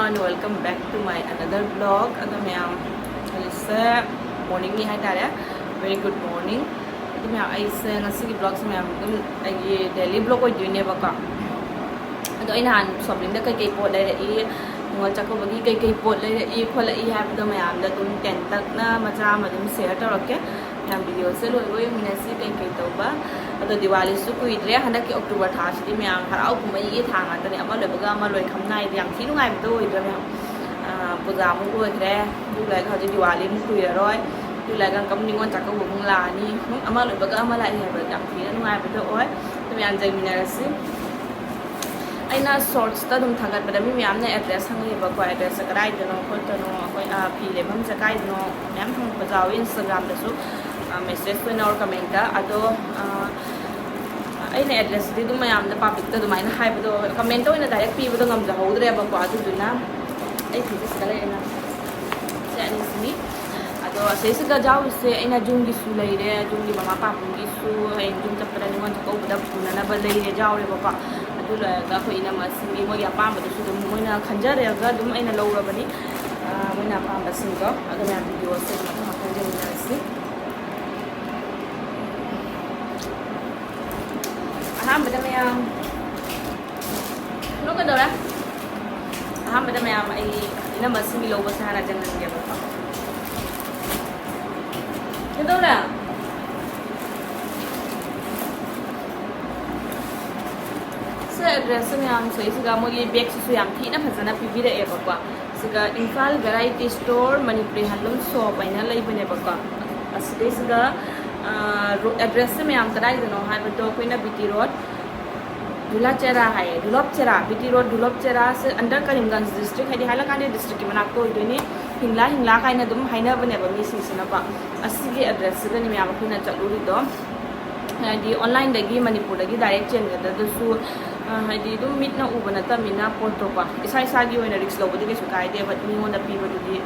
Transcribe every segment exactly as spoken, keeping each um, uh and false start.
And welcome back to my another vlog. ꯑꯗꯣ ꯃꯌꯥꯝ, ꯍꯧꯖꯤꯛꯁꯦ morningꯅꯤ ꯍꯥꯏꯇꯥꯔꯦ, very good morning. ꯑꯗꯣ ꯃꯌꯥꯝ, ꯑꯩꯁꯦ ꯉꯁꯤꯒꯤ vlogꯁꯦ ꯃꯌꯥꯝ ꯑꯗꯨꯝ ꯑꯩꯒꯤ daily vlog ꯑꯣꯏꯗꯣꯏꯅꯦꯕꯀꯣ꯫ ꯑꯗꯣ ꯑꯩ ꯅꯍꯥꯟ shoppingꯗ ꯀꯩꯀꯩ ꯄꯣꯠ ꯂꯩꯔꯛꯏ, ꯅꯤꯉꯣꯜ ꯆꯥꯛꯀꯧꯕꯒꯤ ꯀꯩꯀꯩ ꯄꯣꯠ ꯂꯩꯔꯛꯏ ꯈꯣꯠꯂꯛꯏ ꯍꯥꯏꯕꯗꯣ ꯃꯌꯥꯝꯗ ꯑꯗꯨꯝ ꯇꯦꯟꯇꯛꯅ ꯃꯆꯥ ꯑꯃ ꯑꯗꯨꯝ share ꯇꯧꯔꯛꯀꯦ꯫ ꯃꯌꯥꯝ videoꯁꯦ ꯂꯣꯏꯕ ꯌꯦꯡꯃꯤꯟꯅꯁꯤ ꯀꯩꯀꯩ ꯇꯧꯕ꯫ ꯑꯗꯣ ꯗꯤꯋꯥꯂꯤꯁꯨ ꯀꯨꯏꯗ꯭ꯔꯦ꯫ ꯍꯟꯗꯛꯀꯤ October ꯊꯥꯁꯤꯗꯤ ꯃꯌꯥꯝ ꯍꯔꯥꯎ ꯀꯨꯝꯍꯩꯒꯤ ꯊꯥ ꯉꯥꯛꯇꯅꯦ, ꯑꯃ ꯂꯣꯏꯕꯒ ꯑꯃ ꯂꯣꯏ ꯈꯝ ꯅꯥꯏꯗꯦ꯫ ꯌꯥꯝ ꯊꯤ ꯅꯨꯡꯉꯥꯏꯕꯗꯣ ꯑꯣꯏꯗ꯭ꯔꯦ ꯃꯌꯥꯝ꯫ ꯑꯥ, ꯄꯨꯖꯥ ꯑꯃꯨꯛ ꯂꯣꯏꯈ꯭ꯔꯦ꯫ ꯑꯗꯨ ꯂꯣꯏꯔꯒ ꯍꯧꯖꯤꯛ ꯗꯤꯋꯥꯂꯤ ꯑꯃꯨꯛ ꯀꯨꯏꯔꯔꯣꯏ꯫ ꯑꯗꯨ ꯂꯣꯏꯔꯒ ꯑꯃꯨꯛ ꯅꯤꯉꯣꯜ ꯆꯥꯛꯀꯧꯕ ꯑꯃꯨꯛ ꯂꯥꯛꯑꯅꯤ꯫ ꯑꯗꯨꯝ ꯑꯃ ꯂꯣꯏꯕꯒ ꯑꯃ ꯂꯥꯛꯏ ꯍꯥꯏꯕ ꯌꯥꯝ ꯊꯤꯅ ꯅꯨꯡꯉꯥꯏꯕꯗꯣ ꯑꯣꯏ꯫ ꯑꯗꯨ ꯃꯌꯥꯝ ꯌꯦꯡꯃꯤꯟꯅꯔꯁꯤ꯫ ꯑꯩꯅ shortsꯇ ꯑꯗꯨꯝ ꯊꯥꯒꯠꯄꯗ ꯃꯤ ꯃꯌꯥꯝꯅ address ꯍꯪꯉꯦꯕꯀꯣ, addressꯁꯦ ꯀꯗꯥꯏꯗꯅꯣ ꯈꯣꯠꯇꯅꯣ, ꯑꯩꯈꯣꯏ, ꯑꯥ, ꯐꯤ ꯂꯩꯐꯝꯁꯦ ꯀꯥꯏꯗꯅꯣ ꯃꯌꯥꯝ ꯍꯪꯉꯛꯄꯁꯨ ꯌꯥꯎꯋꯤ꯫ Instagramꯗꯁꯨ, ꯑꯥ, message ꯑꯣꯏꯅ or commentꯇ꯫ ꯑꯗꯣ, ꯑꯥ, ꯑꯩꯅ addressꯇꯤ ꯑꯗꯨꯝ ꯃꯌꯥꯝꯗ publicꯇ ꯑꯗꯨꯃꯥꯏꯅ ꯍꯥꯏꯕꯗꯣ, commentꯇ ꯑꯣꯏꯅ direct ꯄꯤꯕꯗꯣ ꯉꯝꯖꯍꯧꯗ꯭ꯔꯦꯕꯀꯣ, ꯑꯗꯨꯗꯨꯅ ꯑꯩ ꯐꯤꯁꯦ ꯁꯤꯗ ꯂꯩꯔꯦꯅ꯫ ꯁꯦ ꯑꯅꯤꯁꯤꯅꯤ꯫ ꯑꯗꯣ ꯑꯁꯤꯁꯤꯗ ꯌꯥꯎꯔꯤꯁꯦ ꯑꯩꯅ ꯌꯨꯝꯒꯤꯁꯨ ꯂꯩꯔꯦ, ꯌꯨꯝꯒꯤ ꯃꯃꯥ ꯄꯥꯕꯨꯡꯒꯤꯁꯨ ꯍꯌꯦꯡ ꯌꯨꯝ ꯆꯠꯄꯗ ꯅꯤꯉꯣꯜ ꯆꯥꯛꯀꯧꯕꯗ ꯄꯨꯅꯅꯕ ꯂꯩꯔꯦ ꯌꯥꯎꯔꯦꯕꯀꯣ꯫ ꯑꯗꯨ ꯂꯣꯏꯔꯒ ꯑꯩꯈꯣꯏ ꯏꯅꯝꯃꯁꯤꯡꯒꯤ ꯃꯣꯏꯒꯤ ꯑꯄꯥꯝꯕꯗꯨꯁꯨ ꯑꯗꯨꯝ ꯃꯣꯏꯅ ꯈꯟꯖꯔꯒ ꯑꯗꯨꯝ ꯑꯩꯅ ꯂꯧꯔꯕꯅꯤ꯫ ꯑꯥ, ꯃꯣꯏꯅ ꯑꯄꯥꯝꯕꯁꯤꯡꯗꯣ꯫ ꯑꯗꯣ ꯃꯌꯥꯝ videoꯁꯦ ꯑꯗꯨꯝ ꯃꯊꯪ ꯃꯊꯪ ꯌꯦꯡꯃꯤꯟꯅꯔꯁꯤ꯫ ꯑꯍꯥꯟꯕꯗ ꯃꯌꯥꯝ, ꯅꯣꯛꯀꯗꯧꯔꯦ꯫ ꯑꯍꯥꯟꯕꯗ ꯃꯌꯥꯝ ꯑꯩ ꯏꯅꯝꯃꯁꯤꯡꯒꯤ ꯂꯧꯕꯁꯦ ꯍꯥꯟꯅ ꯆꯪꯍꯟꯒꯦꯕꯀꯣ꯫ ꯀꯩꯗꯧꯔꯦ? ꯁꯤ addressꯁꯦ ꯃꯌꯥꯝ ꯁꯤꯗꯩꯁꯤꯗ ꯃꯣꯏꯒꯤ bagꯁꯤꯁꯨ ꯌꯥꯝ ꯊꯤꯅ ꯐꯖꯅ ꯄꯤꯕꯤꯔꯛꯑꯦꯕꯀꯣ꯫ ꯁꯤꯒ Imphal Variety Store Manipuri Handloom Shop ꯍꯥꯏꯅ ꯂꯩꯕꯅꯦꯕꯀꯣ꯫ ꯑꯁꯤꯗꯩꯁꯤꯗ, ꯑꯥ, ꯔꯣ-, addressꯁꯦ ꯃꯌꯥꯝ ꯀꯗꯥꯏꯗꯅꯣ ꯍꯥꯏꯕꯗꯣ ꯑꯩꯈꯣꯏꯅ B T Road, ꯙꯨꯂꯥꯆꯦꯔꯥ ꯍꯥꯏꯌꯦ, ꯙꯨꯂꯞꯆꯦꯔꯥ, B T Road ꯙꯨꯂꯞꯆꯦꯔꯥꯁꯦ under Karimganj district, ꯍꯥꯏꯗꯤ ꯍꯥꯏꯂꯀꯥꯟꯗꯤ districtꯀꯤ ꯃꯅꯥꯛꯇ ꯑꯣꯏꯗꯣꯏꯅꯤ꯫ ꯍꯤꯡꯂꯥ, ꯍꯤꯡꯂꯥ ꯀꯥꯏꯅ ꯑꯗꯨꯝ ꯍꯥꯏꯅꯕꯅꯦꯕ ꯃꯤꯁꯤꯡꯁꯤꯅꯀꯣ꯫ ꯑꯁꯤꯒꯤ addressꯁꯤꯗꯅꯤ ꯃꯌꯥꯝ ꯑꯩꯈꯣꯏꯅ ꯆꯠꯂꯨꯔꯤꯗꯣ꯫ ꯍꯥꯏꯗꯤ onlineꯗꯒꯤ ꯃꯅꯤꯄꯨꯔꯗꯒꯤ direct ꯆꯦꯟꯒꯗꯕꯗꯨꯁꯨ, ꯑ, ꯍꯥꯏꯗꯤ ꯑꯗꯨꯝ ꯃꯤꯠꯅ ꯎꯕ ꯅꯠꯇꯕꯅꯤꯅ ꯄꯣꯠꯇꯣꯀꯣ, ꯏꯁꯥ ꯏꯁꯥꯒꯤ ꯑꯣꯏꯅ risk ꯂꯧꯕꯗꯤ ꯀꯩꯁꯨ ꯀꯥꯏꯗꯦ, but ꯃꯤꯉꯣꯟꯗ ꯄꯤꯕꯗꯨꯗꯤ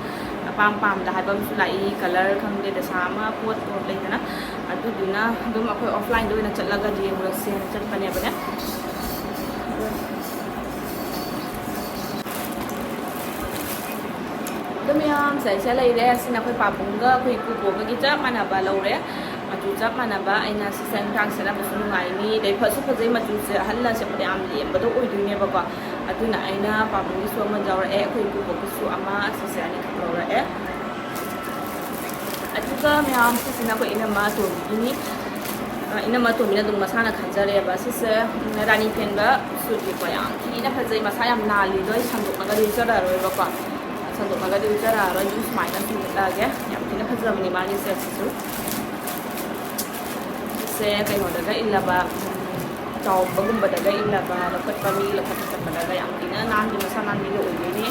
ꯑꯄꯥꯝ ꯄꯥꯝꯗ ꯍꯥꯏꯕ ꯑꯃꯁꯨ ꯂꯥꯛꯏ, colour ꯈꯪꯗꯦ, ꯄꯩꯁꯥ ꯑꯃ ꯄꯣꯠꯇꯣ ꯂꯩꯗꯅ, ꯑꯗꯨꯗꯨꯅ ꯑꯗꯨꯝ ꯑꯩꯈꯣꯏ offlineꯗ ꯑꯣꯏꯅ ꯆꯠꯂꯒ ꯌꯦꯡꯉꯨꯔꯁꯦꯅ ꯆꯠꯄꯅꯦꯕꯅꯦ꯫ ꯃꯌꯥꯝꯁꯦ ꯁꯤꯗ ꯂꯩꯔꯦ꯫ ꯁꯤꯅ ꯑꯩꯈꯣꯏ ꯄꯥꯕꯨꯡꯒ ꯑꯩꯈꯣꯏ ꯏꯀꯨꯕꯣꯛꯀꯒꯤ ꯆꯞ ꯃꯥꯟꯅꯕ ꯂꯧꯔꯦ꯫ ꯃꯆꯨ ꯆꯞ ꯃꯥꯟꯅꯕ꯫ ꯑꯩꯅ ꯁꯤꯁꯦ ꯏꯟꯁꯥꯡ ꯁꯦꯠꯅꯕꯁꯨ ꯅꯨꯡꯉꯥꯏꯅꯤ, ꯑꯗꯩ ꯐꯁꯨ ꯐꯖꯩ꯫ ꯃꯆꯨꯁꯦ ꯑꯍꯜꯅ ꯁꯦꯠꯄꯗ ꯌꯥꯝ ꯂꯦꯝꯕꯗꯣ ꯑꯣꯏꯗꯣꯏꯅꯦꯕꯀꯣ꯫ ꯑꯗꯨꯅ ꯑꯩꯅ ꯄꯥꯕꯨꯡꯒꯤꯁꯨ ꯑꯃ ꯂꯧꯔꯛꯑꯦ, ꯑꯩꯈꯣꯏ ꯏꯀꯨꯕꯣꯛꯀꯤꯁꯨ ꯑꯃ, ꯁꯤꯁꯦ ꯑꯅꯤꯈꯛ ꯂꯧꯔꯛꯑꯦ꯫ ꯑꯗꯨꯒ ꯃꯌꯥꯝ ꯁꯤꯁꯤꯅ ꯑꯩꯈꯣꯏ ꯏꯅꯝꯃ ꯑꯇꯣꯝꯕꯤꯒꯤꯅꯤ꯫ ꯑ, ꯏꯅꯝꯃ ꯑꯇꯣꯝꯕꯤꯅ ꯑꯗꯨꯝ ꯃꯁꯥꯅ ꯈꯟꯖꯔꯦꯕ꯫ ꯁꯤꯁꯦ, ꯎꯝ, ꯔꯥꯅꯤ ꯐꯦꯟꯕ ꯁꯨꯠꯅꯤꯀꯣ꯫ ꯌꯥꯝ ꯊꯤꯅ ꯐꯖꯩ꯫ ꯃꯁꯥ ꯌꯥꯝ ꯅꯥꯜꯂꯤꯗꯣ ꯑꯩ ꯁꯟꯗꯣꯛꯅꯒꯗꯤ ꯎꯠꯆꯔꯛꯑꯔꯣꯏꯕꯀꯣ꯫ ꯁꯟꯗꯣꯛꯅꯒꯗꯤ ꯎꯠꯆꯔꯛꯑꯔꯣꯏ꯫ ꯑꯗꯨꯝ ꯁꯨꯃꯥꯏꯅ ꯁꯨꯝ ꯎꯠꯂꯛꯑꯒꯦ꯫ ꯌꯥꯝ ꯊꯤꯅ ꯐꯖꯕꯅꯤ ꯃꯥꯒꯤ ꯁꯦꯠꯁꯤꯁꯨ꯫ ꯁꯦ ꯀꯩꯅꯣꯗꯒ ꯏꯜꯂꯕ, ꯎꯝ, ꯆꯥꯎꯕꯒꯨꯝꯕꯗꯒ ꯏꯜꯂꯕ, ꯂꯧꯈꯠꯄ, ꯃꯤ ꯂꯧꯈꯠꯄ ꯆꯠꯄꯗꯒ ꯌꯥꯝ ꯊꯤꯅ ꯅꯥꯟꯕꯤ, ꯃꯁꯥ ꯅꯥꯟꯕꯤꯗꯣ ꯑꯣꯏꯗꯣꯏꯅꯦ꯫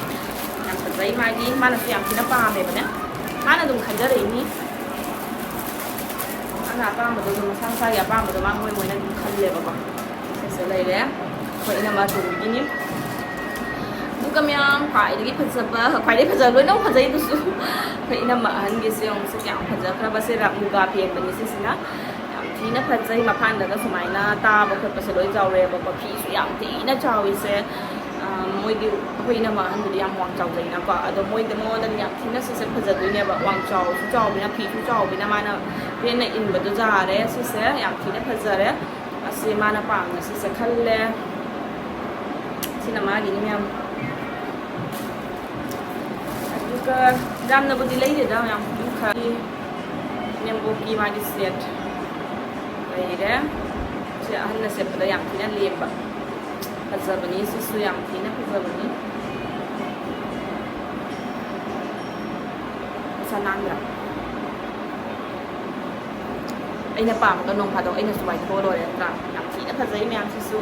ꯌꯥꯝ ꯐꯖꯩ ꯃꯥꯒꯤ꯫ ꯃꯥꯅꯁꯨ ꯌꯥꯝ ꯊꯤꯅ ꯄꯥꯝꯃꯦꯕꯅꯦ꯫ ꯃꯥꯅ ꯑꯗꯨꯝ ꯈꯟꯖꯔꯛꯏꯅꯤ꯫ ꯃꯥꯅ ꯑꯄꯥꯝꯕꯗꯣ ꯑꯗꯨꯝ, ꯃꯁꯥ ꯃꯁꯥꯒꯤ ꯑꯄꯥꯝꯕꯗꯣ ꯃꯥ ꯃꯣꯏ ꯃꯣꯏꯅ ꯑꯗꯨꯝ ꯈꯜꯂꯦꯕꯀꯣ꯫ ꯁꯤꯁꯦ ꯂꯩꯔꯦ꯫ ꯑꯩꯈꯣꯏ ꯏꯅꯝꯃ ꯑꯇꯣꯝꯕꯤꯒꯤꯅꯤ꯫ ꯑꯗꯨꯒ ꯃꯌꯥꯝ ꯈ꯭ꯋꯥꯏꯗꯒꯤ ꯐꯖꯕ, ꯈ꯭ꯋꯥꯏꯗꯒꯤ ꯐꯖꯕ ꯂꯣꯏꯅꯃꯛ ꯐꯖꯩ꯫ ꯑꯗꯨꯁꯨ ꯑꯩꯈꯣꯏ ꯏꯅꯝꯃ ꯑꯍꯟꯒꯤꯁꯦ ꯌꯦꯡꯉꯨꯁꯦ ꯀꯌꯥꯝ ꯐꯖꯈ꯭ꯔꯕ꯫ ꯁꯦ ꯔꯥ-, ꯃꯨꯒꯥ ꯐꯦꯟꯕꯅꯤ ꯁꯤꯁꯤꯅ꯫ ꯌꯥꯝ ꯊꯤꯅ ꯐꯖꯩ꯫ ꯃꯄꯥꯟꯗꯒ ꯁꯨꯃꯥꯏꯅ ꯇꯥꯕ ꯈꯣꯠꯄꯁꯦ ꯂꯣꯏ ꯌꯥꯎꯔꯦꯕꯀꯣ꯫ ꯐꯤꯁꯨ ꯌꯥꯝ ꯊꯤꯅ ꯆꯥꯎꯋꯤꯁꯦ꯫ ꯑ, ꯃꯣꯏꯗꯤ ꯑꯩꯈꯣꯏ ꯏꯅꯝꯃ ꯑꯍꯟꯗꯨꯗꯤ ꯌꯥꯝ ꯋꯥꯡ ꯆꯥꯎꯖꯩꯅꯀꯣ꯫ ꯑꯗꯣ ꯃꯣꯏꯗ, ꯃꯉꯣꯟꯗꯗꯤ ꯌꯥꯝ ꯊꯤꯅ ꯁꯤꯁꯦ ꯐꯖꯗꯣꯏꯅꯦꯕ꯫ ꯋꯥꯡ ꯆꯥꯎꯁꯨ ꯆꯥꯎꯕꯅꯤꯅ, ꯐꯤꯁꯨ ꯆꯥꯎꯕꯅꯤꯅ ꯃꯥꯅ ꯄꯦꯟꯅ ꯏꯟꯕꯗꯣ ꯌꯥꯔꯦ꯫ ꯁꯤꯁꯦ ꯌꯥꯝ ꯊꯤꯅ ꯐꯖꯔꯦ꯫ ꯑꯁꯤ ꯃꯥꯅ ꯄꯥꯝꯅ ꯁꯤꯁꯦ ꯈꯜꯂꯦ꯫ ꯁꯤꯅ ꯃꯥꯒꯤꯅꯤ ꯃꯌꯥꯝ꯫ ꯑꯗꯨꯒ ꯌꯥꯝꯅꯕꯨꯗꯤ ꯂꯩꯗꯦꯗ ꯃꯌꯥꯝ꯫ ꯑꯗꯨꯝ ꯈꯔ ꯏꯅꯦꯝꯕꯣꯛꯀꯤ ꯃꯥꯒꯤ ꯁꯦꯠ ꯂꯩꯔꯦ꯫ ꯁꯤ ꯑꯍꯟꯅ ꯁꯦꯠꯄꯗ ꯌꯥꯝ ꯊꯤꯅ ꯂꯦꯝꯕ꯫ ꯐꯖꯕꯅꯤ ꯁꯤꯁꯨ, ꯌꯥꯝ ꯊꯤꯅ ꯐꯖꯕꯅꯤ꯫ ꯃꯁꯥ ꯅꯥꯟꯗ꯭ꯔꯥ? ꯑꯩꯅ ꯄꯥꯝꯃꯒ ꯅꯣꯡ ꯐꯥꯗꯣꯛ ꯑꯩꯅꯁꯨ ꯋꯥꯏꯊꯣꯛꯑ ꯂꯣꯏꯔꯦ ꯅꯠꯇ꯭ꯔꯥ? ꯌꯥꯝ ꯊꯤꯅ ꯐꯖꯩ ꯃꯌꯥꯝꯁꯤꯁꯨ꯫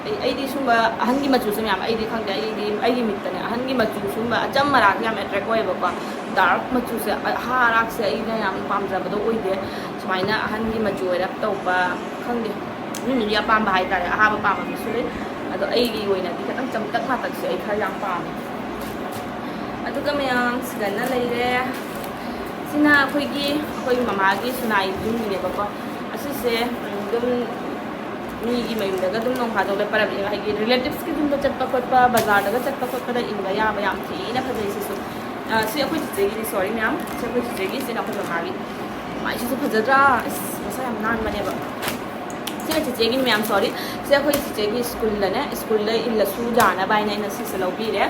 ꯑꯩ, ꯑꯩꯗꯤ ꯁꯨꯝꯕ ꯑꯍꯟꯒꯤ ꯃꯆꯨꯁꯦ ꯃꯌꯥꯝ, ꯑꯩꯗꯤ ꯈꯪꯗꯦ, ꯑꯩꯗꯤ ꯑꯩꯒꯤ ꯃꯤꯠꯇꯅꯦ ꯑꯍꯟꯒꯤ ꯃꯆꯨ ꯁꯨꯝꯕ ꯑꯆꯝ ꯑꯔꯥꯛꯁꯦ ꯌꯥꯝ ꯑꯦꯇ꯭ꯔꯦꯛ ꯑꯣꯏꯌꯦꯕꯀꯣ꯫ ꯗꯥꯔꯛ ꯃꯆꯨꯁꯦ, ꯑꯍꯥ ꯑꯔꯥꯛꯁꯦ ꯑꯩꯅ ꯌꯥꯝ ꯄꯥꯝꯖꯕꯗꯣ ꯑꯣꯏꯗꯦ꯫ ꯁꯨꯃꯥꯏꯅ ꯑꯍꯟꯒꯤ ꯃꯆꯨ ꯑꯣꯏꯔꯞ ꯇꯧꯕ, ꯈꯪꯗꯦ, ꯃꯤ ꯃꯤꯒꯤ ꯑꯄꯥꯝꯕ ꯍꯥꯏꯇꯥꯔꯦ꯫ ꯑꯍꯥꯕ ꯄꯥꯝꯕ ꯃꯤꯁꯨ ꯂꯩ꯫ ꯑꯗꯣ ꯑꯩꯒꯤ ꯑꯣꯏꯅꯗꯤ ꯈꯤꯇꯪ ꯆꯝꯇꯛ ꯉꯥꯛꯇꯛꯁꯦ ꯑꯩ ꯈꯔ ꯌꯥꯝ ꯄꯥꯝꯃꯦ꯫ ꯑꯗꯨꯒ ꯃꯌꯥꯝ ꯁꯤꯗꯅ ꯂꯩꯔꯦ꯫ ꯁꯤꯅ ꯑꯩꯈꯣꯏꯒꯤ, ꯑꯩꯈꯣꯏ ꯃꯃꯥꯒꯤ ꯁꯨꯅꯥꯏ ꯌꯨꯝꯒꯤꯅꯦꯕꯀꯣ꯫ ꯑꯁꯤꯁꯦ, ꯎꯝ, ꯑꯗꯨꯝ ꯃꯤꯒꯤ ꯃꯌꯨꯝꯗꯒ ꯑꯗꯨꯝ ꯅꯣꯡ ꯐꯥꯗꯣꯛ ꯂꯦꯞꯄꯔꯕ, ꯍꯥꯏꯗꯤ relatives ꯀꯤ ꯌꯨꯝꯗ ꯆꯠꯄ ꯈꯣꯠꯄ, ꯕꯖꯥꯔꯗꯒ ꯆꯠꯄ ꯈꯣꯠꯄꯗ ꯏꯟꯕ ꯌꯥꯕ ꯌꯥꯝ ꯊꯤꯅ ꯐꯖꯩ ꯁꯤꯁꯨ꯫ ꯑ, ꯁꯤ ꯑꯩꯈꯣꯏ ꯆꯤꯆꯦꯒꯤꯅꯤ, sorry ꯃꯌꯥꯝ, ꯁꯤ ꯑꯩꯈꯣꯏ ꯆꯤꯆꯦꯒꯤ, ꯁꯤꯅ ꯑꯩꯈꯣꯏ ꯃꯃꯥꯒꯤ꯫ ꯃꯥꯏꯁꯤꯁꯨ ꯐꯖꯗ꯭ꯔꯥ? ꯑꯁ, ꯃꯁꯥ ꯌꯥꯝ ꯅꯥꯟꯕꯅꯦꯕ꯫ ꯁꯤꯅ ꯆꯤꯆꯦꯒꯤꯅꯤ ꯃꯌꯥꯝ, sorry꯫ ꯁꯤ ꯑꯩꯈꯣꯏ ꯆꯤꯆꯦꯒꯤ ꯁ꯭ꯀꯨꯜꯗꯅꯦ, ꯁ꯭ꯀꯨꯜꯗ ꯏꯜꯂꯁꯨ ꯌꯥꯅꯕ ꯍꯥꯏꯅ ꯑꯩꯅ ꯁꯤꯁꯦ ꯂꯧꯕꯤꯔꯦ꯫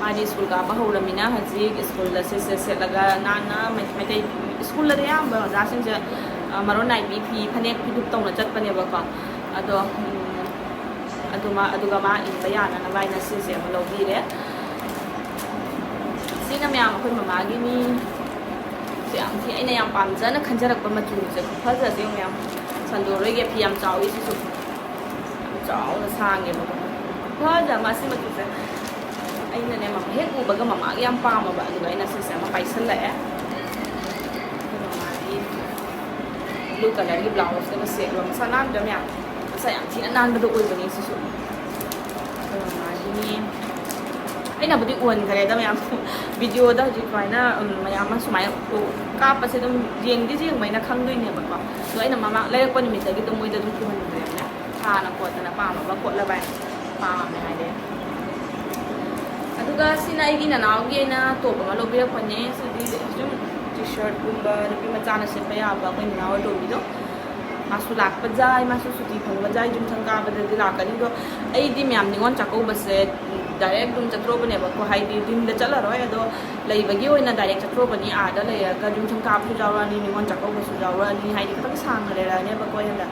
ꯃꯥꯗꯤ ꯁ꯭ꯀꯨꯜ ꯀꯥꯕ ꯍꯧꯔꯃꯤꯅ ꯍꯧꯖꯤꯛ ꯁ꯭ꯀꯨꯜꯗ ꯁꯤꯁꯦ ꯁꯦꯠꯂꯒ ꯅꯥꯟꯅ ꯃꯩ-, ꯃꯩꯇꯩ ꯁ꯭ꯀꯨꯜꯗꯗꯤ ꯑꯌꯥꯝꯕ ꯑꯣꯖꯥꯁꯤꯡꯁꯦ, ꯑ, ꯃꯔꯣꯟ ꯅꯥꯏꯕꯤ ꯐꯤ, ꯐꯅꯦꯛ, ꯐꯤꯗꯨꯛ ꯇꯧꯅ ꯆꯠꯄꯅꯦꯕꯀꯣ꯫ ꯑꯗꯣ, ꯎꯝ, ꯑꯗꯨꯃ-, ꯑꯗꯨꯒ ꯃꯥ ꯏꯟꯕ ꯌꯥꯅꯅꯕ ꯍꯥꯏꯅ ꯁꯤꯁꯦ ꯑꯃ ꯂꯧꯕꯤꯔꯦ꯫ ꯁꯤꯅ ꯃꯌꯥꯝ ꯑꯩꯈꯣꯏ ꯃꯃꯥꯒꯤꯅꯤ꯫ ꯁꯤ ꯌꯥꯝ ꯊꯤ ꯑꯩꯅ ꯌꯥꯝ ꯄꯥꯝꯖꯅ ꯈꯟꯖꯔꯛꯄ ꯃꯆꯨꯁꯦ꯫ ꯈꯨꯐꯖꯁꯦ ꯌꯦꯡꯉꯨ ꯃꯌꯥꯝ꯫ ꯁꯟꯗꯣꯔꯣꯏꯒꯤ ꯐꯤ ꯌꯥꯝ ꯆꯥꯎꯋꯤ ꯁꯤꯁꯨ꯫ ꯌꯥꯝ ꯆꯥꯎꯅ ꯁꯥꯡꯉꯦꯕꯀꯣ꯫ ꯈꯨꯐꯖ ꯑꯃ ꯑꯁꯤ ꯃꯆꯨꯁꯦ꯫ ꯑꯩꯅꯅꯦ ꯃꯃꯥ ꯍꯦꯛ ꯎꯕꯒ ꯃꯃꯥꯒꯤ ꯌꯥꯝ ꯄꯥꯝꯃꯕ꯫ ꯑꯗꯨꯒ ꯑꯩꯅ ꯁꯤꯁꯦ ꯑꯃ ꯄꯥꯏꯁꯜꯂꯛꯑꯦ꯫ ꯑꯗꯨꯒ ꯃꯥꯒꯤ blue colour ꯒꯤ blouse ꯇꯨꯒ ꯁꯦꯠꯂꯣ꯫ ꯃꯁꯥ ꯅꯥꯟꯗ꯭ꯔꯥ ꯃꯌꯥꯝ? ꯃꯁꯥ ꯌꯥꯝ ꯊꯤꯅ ꯅꯥꯟꯕꯗꯣ ꯑꯣꯏꯕꯅꯦ ꯁꯤꯁꯨ꯫ ꯑꯗꯨꯒ ꯃꯥꯒꯤ ꯑꯩꯅꯕꯨꯗꯤ ꯎꯍꯟꯈꯔꯦꯗ ꯃꯌꯥꯝ꯫ Video ꯗ ꯍꯧꯖꯤꯛ ꯁꯨꯃꯥꯏꯅ, ꯎꯝ, ꯃꯌꯥꯝ ꯑꯃ ꯁꯨꯃꯥꯏꯅ ꯀꯥꯞꯄꯁꯦ ꯑꯗꯨꯝ ꯌꯦꯡꯗꯤ ꯌꯦꯡꯕ ꯍꯥꯏꯅ ꯈꯪꯗꯣꯏꯅꯦꯕꯀꯣ꯫ ꯑꯗꯣ ꯑꯩꯅ ꯃꯃꯥꯡ ꯂꯩꯔꯛꯄ ꯅꯨꯃꯤꯠꯇꯒꯤ ꯑꯗꯨꯝ ꯃꯣꯏꯗ ꯑꯗꯨꯝ ꯎꯍꯟꯈ꯭ꯔꯦꯕꯅꯦ꯫ ꯊꯥꯅ ꯈꯣꯠꯇꯅ ꯄꯥꯝꯃꯕ ꯈꯣꯠꯂꯕ ꯍꯥꯏꯅ ꯄꯥꯝꯃꯦ ꯍꯥꯏꯗꯤ꯫ ꯑꯗꯨꯒ ꯁꯤꯅ ꯑꯩꯒꯤ ꯅꯅꯥꯎꯒꯤ ꯑꯩꯅ top ꯑꯃ ꯂꯧꯕꯤꯔꯛꯄꯅꯦ꯫ ꯁꯤꯗꯤ ꯁꯨꯝ T-shirt ꯀꯨꯝꯕ ꯅꯨꯄꯤ ꯃꯆꯥꯅ ꯁꯦꯠꯄ ꯌꯥꯕ ꯑꯩꯈꯣꯏ ꯅꯅꯥꯎ ꯑꯇꯣꯝꯕꯤꯗꯣ꯫ ꯃꯥꯁꯨ ꯂꯥꯛꯄ ꯖꯥꯏ, ꯃꯥꯁꯨ ꯁꯨꯇꯤ ꯐꯪꯕ ꯖꯥꯏ, ꯌꯨꯝꯁꯪ ꯀꯥꯕꯗꯗꯤ ꯂꯥꯛꯀꯅꯤ꯫ ꯑꯗꯣ ꯑꯩꯗꯤ ꯃꯌꯥꯝ ꯅꯤꯉꯣꯜ ꯆꯥꯛꯀꯧꯕꯁꯦ direct ꯑꯗꯨꯝ ꯆꯠꯇ꯭ꯔꯣꯕꯅꯦꯕꯀꯣ, ꯍꯥꯏꯗꯤ ꯌꯨꯝꯗ ꯆꯠꯂꯔꯣꯏ꯫ ꯑꯗꯣ ꯂꯩꯕꯒꯤ ꯑꯣꯏꯅ direct ꯆꯠꯇ꯭ꯔꯣꯕꯅꯤ꯫ ꯑꯥꯗ ꯂꯩꯔꯒ ꯌꯨꯝꯁꯪ ꯀꯥꯕꯁꯨ ꯌꯥꯎꯔꯛꯑꯅꯤ, ꯅꯤꯉꯣꯜ ꯆꯥꯛꯀꯧꯕꯁꯨ ꯌꯥꯎꯔꯛꯑꯅꯤ, ꯍꯥꯏꯗꯤ ꯈꯤꯇꯪ ꯁꯥꯡꯅ ꯂꯩꯔꯛꯑꯅꯦꯕꯀꯣ ꯑꯩ ꯍꯟꯗꯛ꯫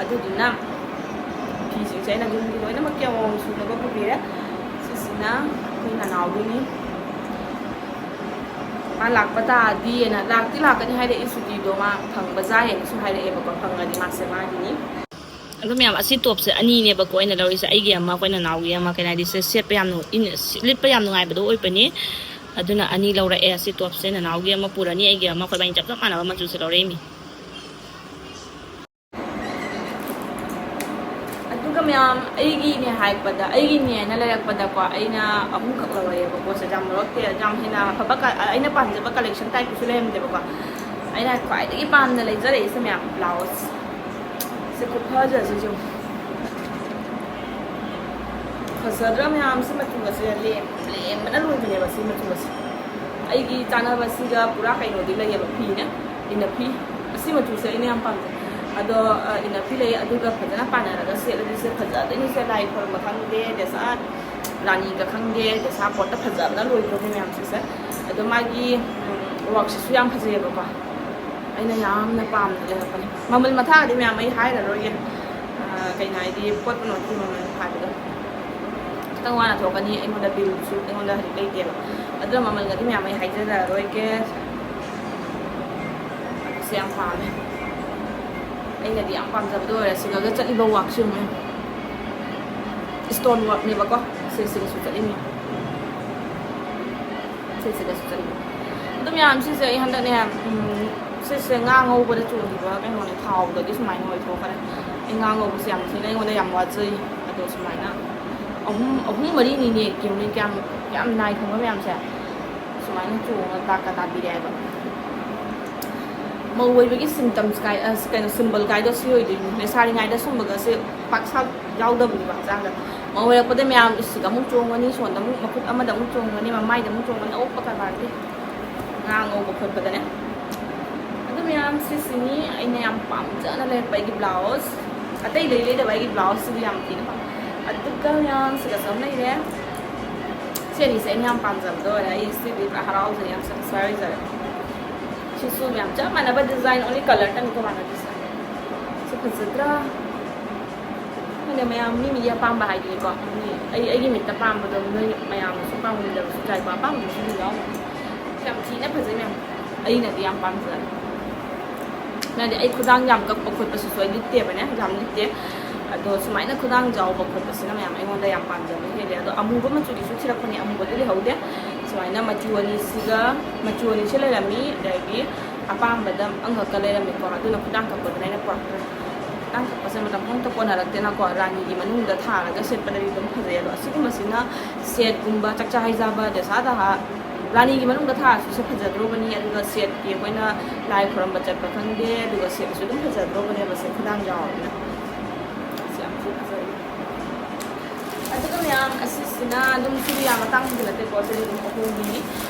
ꯑꯗꯨꯗꯨꯅ ꯐꯤꯁꯤꯡꯁꯦ ꯑꯩꯅ ꯌꯨꯝꯒꯤ ꯂꯣꯏꯅꯃꯛꯀꯤ ꯑꯃꯃꯝ ꯁꯨꯅꯕ ꯄꯨꯕꯤꯔꯦ꯫ ꯁꯤꯁꯤꯅ ꯑꯩꯈꯣꯏ ꯅꯅꯥꯎꯒꯤꯅꯤ꯫ ꯃꯥ ꯂꯥꯛꯄ ꯇꯥꯔꯗꯤꯅ, ꯂꯥꯛꯇꯤ ꯂꯥꯛꯀꯅꯤ ꯍꯥꯏꯔꯛꯏ, ꯁꯨꯇꯤꯗꯣ ꯃꯥ ꯐꯪꯕ ꯖꯥꯏꯌꯦꯅꯁꯨ ꯍꯥꯏꯔꯛꯑꯦꯕꯀꯣ, ꯐꯪꯉꯗꯤ ꯃꯥꯁꯦ ꯃꯥꯒꯤꯅꯤ꯫ ꯑꯗꯣ ꯃꯌꯥꯝ, ꯑꯁꯤ top ꯁꯦ ꯑꯅꯤꯅꯦꯕꯀꯣ ꯑꯩꯅ ꯂꯧꯔꯤꯁꯦ, ꯑꯩꯒꯤ ꯑꯃ, ꯑꯩꯈꯣꯏ ꯅꯅꯥꯎꯒꯤ ꯑꯃ, ꯀꯩꯅꯣ ꯍꯥꯏꯗꯤ ꯁꯦ-, ꯁꯦꯠꯄ ꯌꯥꯝ ꯅꯨꯡ-, ꯏꯟ-, ꯁꯤ-, ꯂꯤꯠꯄ ꯌꯥꯝ ꯅꯨꯡꯉꯥꯏꯕꯗꯣ ꯑꯣꯏꯕꯅꯤ꯫ ꯑꯗꯨꯅ ꯑꯅꯤ ꯂꯧꯔꯛꯑꯦ꯫ ꯑꯁꯤ top ꯁꯦ ꯅꯅꯥꯎꯒꯤ ꯑꯃ ꯄꯨꯔꯅꯤ, ꯑꯩꯒꯤ ꯑꯃ, ꯑꯩꯈꯣꯏ ꯏꯕꯥꯅꯤ ꯆꯞ ꯆꯞ ꯃꯥꯟꯅꯕ ꯃꯆꯨꯁꯦ ꯂꯧꯔꯛꯏꯃꯤ꯫ ꯑꯗꯨꯒ ꯃꯌꯥꯝ, ꯑꯩꯒꯤꯅꯦ ꯍꯥꯏꯔꯛꯄꯗ, ꯑꯩꯒꯤꯅꯦꯅ ꯂꯩꯔꯛꯄꯗꯀꯣ, ꯑꯩꯅ ꯑꯍꯨꯝꯈꯛ ꯂꯧꯔꯛꯑꯦꯕ ꯄꯣꯠꯁꯦ꯫ ꯌꯥꯝ ꯂꯧꯔꯛꯇꯦ, ꯌꯥꯝ ꯍꯦꯟꯅ ꯑꯐꯕ ꯀ-, ꯑꯩꯅ ꯄꯥꯝꯖꯕ collection type ꯁꯨ ꯂꯩꯔꯝꯗꯦꯕꯀꯣ꯫ ꯑꯩꯅ ꯈ꯭ꯋꯥꯏꯗꯒꯤ ꯄꯥꯝꯅ ꯂꯩꯖꯔꯛꯏꯁꯦ ꯃꯌꯥꯝ, blouse ꯁꯦ ꯈꯨꯐꯖꯁꯤꯁꯨ꯫ ꯐꯖꯗ꯭ꯔꯥ ꯃꯌꯥꯝꯁꯤ? ꯃꯆꯨꯒꯁꯦ ꯂꯦꯝ ꯂꯦꯝꯕꯅ ꯂꯣꯏꯕꯅꯦꯕ ꯁꯤ ꯃꯆꯨꯒꯁꯦ꯫ ꯑꯩꯒꯤ ꯆꯥꯅꯕꯁꯤꯒ ꯄꯨꯔꯥ ꯀꯩꯅꯣꯗꯤ ꯂꯩꯌꯦꯕ, ꯐꯤꯅꯦ, ꯏꯟꯅ ꯐꯤ꯫ ꯑꯁꯤ ꯃꯆꯨꯁꯦ ꯑꯩꯅ ꯌꯥꯝ ꯄꯥꯝꯖꯩ꯫ ꯑꯗꯣ ꯏꯟꯅ ꯐꯤ ꯂꯩ, ꯑꯗꯨꯒ ꯐꯖꯅ ꯄꯥꯟꯅꯔꯒ ꯁꯦꯠꯂꯗꯤ ꯁꯦ ꯐꯖꯗꯣꯏꯅꯤꯁꯦ꯫ ꯂꯥꯏ ꯈꯣꯏꯔꯝꯕ ꯈꯪꯗꯦ, ꯗꯦꯁꯥ ꯔꯥꯅꯤꯒ ꯈꯪꯗꯦ, ꯗꯦꯁꯥ ꯀꯣꯠꯇ ꯐꯖꯕꯅ ꯂꯣꯏꯈ꯭ꯔꯕꯅꯦ ꯃꯌꯥꯝꯁꯤꯁꯦ꯫ ꯑꯗꯣ ꯃꯥꯒꯤ ꯋꯥꯛꯁꯤꯁꯨ ꯌꯥꯝ ꯐꯖꯩꯌꯦꯕꯀꯣ꯫ ꯑꯩꯅ ꯌꯥꯝꯅ ꯄꯥꯝꯅ ꯂꯩꯔꯛꯄꯅꯤ꯫ ꯃꯃꯜ ꯃꯊꯥꯗꯤ ꯃꯌꯥꯝ ꯑꯩ ꯍꯥꯏꯔꯔꯣꯏꯒꯦ꯫ ꯑ, ꯀꯩꯅꯣ ꯍꯥꯏꯗꯤ ꯄꯣꯠ ꯄꯨꯝꯅꯃꯛꯀꯤ ꯃꯃꯜ ꯍꯥꯏꯕꯗꯣ ꯈꯤꯇꯪ ꯋꯥꯅ ꯊꯣꯛꯀꯅꯤ꯫ ꯑꯩꯉꯣꯟꯗ ꯕꯤꯜꯁꯨ ꯑꯩꯉꯣꯟꯗ ꯍꯧꯖꯤꯛ ꯂꯩꯇꯦꯕ꯫ ꯑꯗꯨꯅ ꯃꯃꯜꯒꯗꯤ ꯃꯌꯥꯝ ꯑꯩ ꯍꯥꯏꯖꯔꯔꯣꯏꯒꯦ꯫ ꯑꯁꯤ ꯌꯥꯝ ꯄꯥꯝꯃꯦ꯫ ꯑꯩꯅꯗꯤ ꯌꯥꯝ ꯄꯥꯝꯖꯕꯗꯣ ꯑꯣꯏꯔꯦ꯫ ꯁꯤꯗꯒ ꯆꯠꯂꯤꯕ ꯋꯥꯛꯁꯤ ꯌꯦꯡꯉꯨ꯫ ꯏꯁꯇꯣꯟ ꯋꯥꯛꯅꯦꯕꯀꯣ꯫ ꯁꯤꯁꯤꯒꯁꯨ ꯆꯠꯂꯤꯅꯦ꯫ ꯁꯤꯁꯤꯒꯁꯨ ꯆꯠꯂꯤ꯫ ꯑꯗꯨ ꯃꯌꯥꯝ ꯁꯤꯁꯦ ꯑꯩ ꯍꯟꯗꯛꯅꯦ, ꯎꯝ, ꯁꯤꯁꯦ ꯉꯥ ꯉꯧꯕꯗ ꯆꯣꯡꯈꯤꯕ ꯀꯩꯅꯣꯅꯦ, ꯊꯥꯎꯗꯒꯤ ꯁꯨꯃꯥꯏꯅ ꯑꯣꯏꯊꯣꯛꯈ꯭ꯔꯦ꯫ ꯑꯩ ꯉꯥ ꯉꯧꯕꯁꯦ ꯌꯥꯝ ꯊꯤꯅ ꯑꯩꯉꯣꯟꯗ ꯌꯥꯝ ꯋꯥꯖꯩ꯫ ꯑꯗꯣ ꯁꯨꯃꯥꯏꯅ ꯑꯍꯨꯝ, ꯑꯍꯨꯝ ꯃꯔꯤꯅꯤꯅꯦ ꯌꯦꯡꯉꯨꯅꯦ, ꯀꯌꯥꯝ, ꯀꯌꯥꯝ ꯅꯥꯏ ꯈꯪꯕ꯭ꯔꯥ ꯃꯌꯥꯝꯁꯦ? ꯁꯨꯃꯥꯏꯅ ꯆꯣꯡꯉꯒ ꯗꯥꯛꯀ ꯇꯥꯕꯤꯔꯦ ꯍꯥꯏꯕ꯫ ꯃꯧ ꯑꯣꯏꯕꯒꯤ ꯁꯤꯝꯇꯝꯁ ꯀꯥꯏ-, ꯑꯁ, ꯀꯩꯅꯣ, ꯁꯤꯝꯕꯜ ꯀꯥꯏꯗꯣ ꯁꯤ ꯑꯣꯏꯗꯣꯏꯅꯤ꯫ ꯂꯩꯁꯥꯔꯤꯉꯩꯗ ꯁꯨꯝꯕꯒꯁꯦ ꯄꯥꯛ ꯁꯥꯛ ꯌꯥꯎꯗꯕꯅꯦꯕ ꯍꯛꯆꯥꯡꯗ꯫ ꯃꯧ ꯑꯣꯏꯔꯛꯄꯗ ꯃꯌꯥꯝ ꯏꯁꯤꯗ ꯑꯃꯨꯛ ꯆꯣꯡꯒꯅꯤ, ꯁꯣꯟꯗ ꯑꯃꯨꯛ, ꯃꯈꯨꯠ ꯑꯃꯗ ꯑꯃꯨꯛ ꯆꯣꯡꯒꯅꯤ, ꯃꯃꯥꯏꯗ ꯑꯃꯨꯛ ꯆꯣꯡꯒꯅꯤ, ꯑꯑꯣꯛꯄ ꯀꯔꯕꯥꯔꯗꯤ꯫ ꯉꯥ ꯉꯧꯕ ꯈꯣꯠꯄꯗꯅꯦ꯫ ꯑꯗꯨ ꯃꯌꯥꯝ ꯁꯤꯁꯤꯅꯤ ꯑꯩꯅ ꯌꯥꯝ ꯄꯥꯝꯖꯅ ꯂꯩꯔꯛꯄ ꯑꯩꯒꯤ ꯕ꯭ꯂꯥꯎꯁ꯫ ꯑꯇꯩ ꯂꯩ ꯂꯩꯗꯕ ꯑꯩꯒꯤ ꯕ꯭ꯂꯥꯎꯁꯁꯤꯗꯤ ꯌꯥꯝ ꯊꯤꯅ ꯄꯥꯝ-, ꯑꯗꯨꯒ ꯃꯌꯥꯝ ꯁꯤꯒꯁꯨ ꯑꯃ ꯂꯩꯔꯦ꯫ ꯁꯤ ꯑꯅꯤꯁꯦ ꯑꯩꯅ ꯌꯥꯝ ꯄꯥꯝꯖꯕꯗꯣ ꯑꯣꯏꯔꯦ꯫ ꯑꯩ ꯁꯤꯗꯤ ꯄꯨꯔꯥ ꯍꯔꯥꯎꯖꯩ, ꯌꯥꯝ ꯁꯦꯇꯤꯁꯐꯥꯏ ꯑꯣꯏꯖꯔꯦ꯫ ꯁꯤꯁꯨ ꯃꯌꯥꯝ ꯆꯞ ꯃꯥꯟꯅꯕ ꯗꯤꯖꯥꯏꯟ, only ꯀꯂꯔꯇꯪꯅꯤꯀꯣ ꯃꯥꯟꯅꯗꯣꯏꯁꯦ꯫ ꯁꯤ ꯐꯖꯗ꯭ꯔꯥ? ꯈꯪꯗꯦ, ꯃꯌꯥꯝ ꯃꯤ ꯃꯤꯒꯤ ꯑꯄꯥꯝꯕ ꯍꯥꯏꯗꯨꯅꯤꯀꯣ꯫ ꯃꯤ, ꯑꯩ, ꯑꯩꯒꯤ ꯃꯤꯠꯇ ꯄꯥꯝꯕꯗꯣ ꯅꯣꯏ ꯃꯌꯥꯝꯅꯁꯨ ꯄꯥꯝꯃꯝꯗꯕꯁꯨ ꯌꯥꯏꯀꯣ꯫ ꯑꯄꯥꯝꯕꯗꯨꯁꯨ ꯑꯗꯨꯝ ꯌꯥꯎꯔꯝꯒꯅꯤ꯫ ꯌꯥꯝ ꯊꯤꯅ ꯐꯖꯩ ꯃꯌꯥꯝ꯫ ꯑꯩꯅꯗꯤ ꯌꯥꯝ ꯄꯥꯝꯖꯔꯦ꯫ ꯍꯥꯏꯗꯤ ꯑꯩ ꯈꯨꯗꯥꯡ ꯌꯥꯝ ꯀꯛꯄ ꯈꯣꯠꯄꯁꯤꯁꯨ ꯑꯩ ꯂꯤꯠꯇꯦꯕꯅꯦ, ꯌꯥꯝ ꯂꯤꯠꯇꯦ꯫ ꯑꯗꯣ ꯁꯨꯃꯥꯏꯅ ꯈꯨꯗꯥꯡ ꯆꯥꯎꯕ ꯈꯣꯠꯄꯁꯤꯅ ꯃꯌꯥꯝ ꯑꯩꯉꯣꯟꯗ ꯌꯥꯝ ꯄꯥꯝꯖꯕ ꯍꯦꯜꯂꯦ꯫ ꯑꯗꯣ ꯑꯃꯨꯕ ꯃꯆꯨꯒꯤꯁꯨ ꯊꯤꯔꯛꯄꯅꯦ, ꯑꯃꯨꯕꯗꯤ ꯂꯩꯍꯧꯗꯦ꯫ ꯁꯨꯃꯥꯏꯅ ꯃꯆꯨ ꯑꯅꯤꯁꯤꯒ, ꯃꯆꯨ ꯑꯅꯤꯁꯤ ꯂꯩꯔꯝꯃꯤ, ꯑꯗꯒꯤ ꯑꯄꯥꯝꯕꯗ ꯑꯃꯈꯛꯀ ꯂꯩꯔꯝꯃꯤꯀꯣ꯫ ꯑꯗꯨꯅ ꯈꯨꯗꯥꯡ ꯀꯛꯄꯗꯨꯅ ꯑꯩꯅ ꯄꯨꯔꯛꯇ꯭ꯔꯦ꯫ ꯈꯨꯗꯥꯡ ꯀꯛꯄꯁꯦ ꯃꯇꯝ ꯑꯃꯇ ꯀꯣꯟꯅꯔꯛꯇꯦꯅꯀꯣ꯫ ꯔꯥꯅꯤꯒꯤ ꯃꯅꯨꯡꯗ ꯊꯥꯔꯒ ꯁꯦꯠꯄꯗꯗꯤ ꯑꯗꯨꯝ ꯐꯖꯩ꯫ ꯑꯗꯣ ꯑꯁꯤꯒꯨꯝꯕꯁꯤꯅ ꯁꯦꯠꯀꯨꯝꯕ, ꯆꯥꯛꯆꯥ ꯍꯩꯖꯥꯕ, ꯗꯦꯁꯥ ꯗꯍꯥ, ꯔꯥꯅꯤꯒꯤ ꯃꯅꯨꯡꯗ ꯊꯥꯔꯁꯨ ꯁꯦ ꯐꯖꯗ꯭ꯔꯣꯕꯅꯤ꯫ ꯑꯗꯨꯒ ꯁꯦꯠꯀꯤ ꯑꯩꯈꯣꯏꯅ ꯂꯥꯏ ꯈꯨꯔꯝꯕ ꯆꯠꯄ ꯈꯪꯗꯦ, ꯑꯗꯨꯒ ꯁꯦꯠꯂꯁꯨ ꯑꯗꯨꯝ ꯐꯖꯗ꯭ꯔꯣꯕꯅꯦꯕ꯫ ꯁꯦ ꯈꯨꯗꯥꯡ ꯌꯥꯎꯔꯕꯅꯤꯅ꯫ ꯁꯤ ꯌꯥꯝ ꯊꯤ ꯐꯖꯩ꯫ ꯑꯗꯨ ꯑꯗꯣ ꯃꯌꯥꯝ, ꯑꯁꯤꯁꯤꯅ ꯑꯗꯨꯝ ꯁꯤꯗꯤ ꯌꯥꯝ ꯑꯇꯥꯡꯕꯗꯤ ꯅꯠꯇꯦꯀꯣ, ꯁꯤꯗꯤ ꯑꯗꯨꯝ ꯑꯍꯣꯡꯕꯤꯅꯤ꯫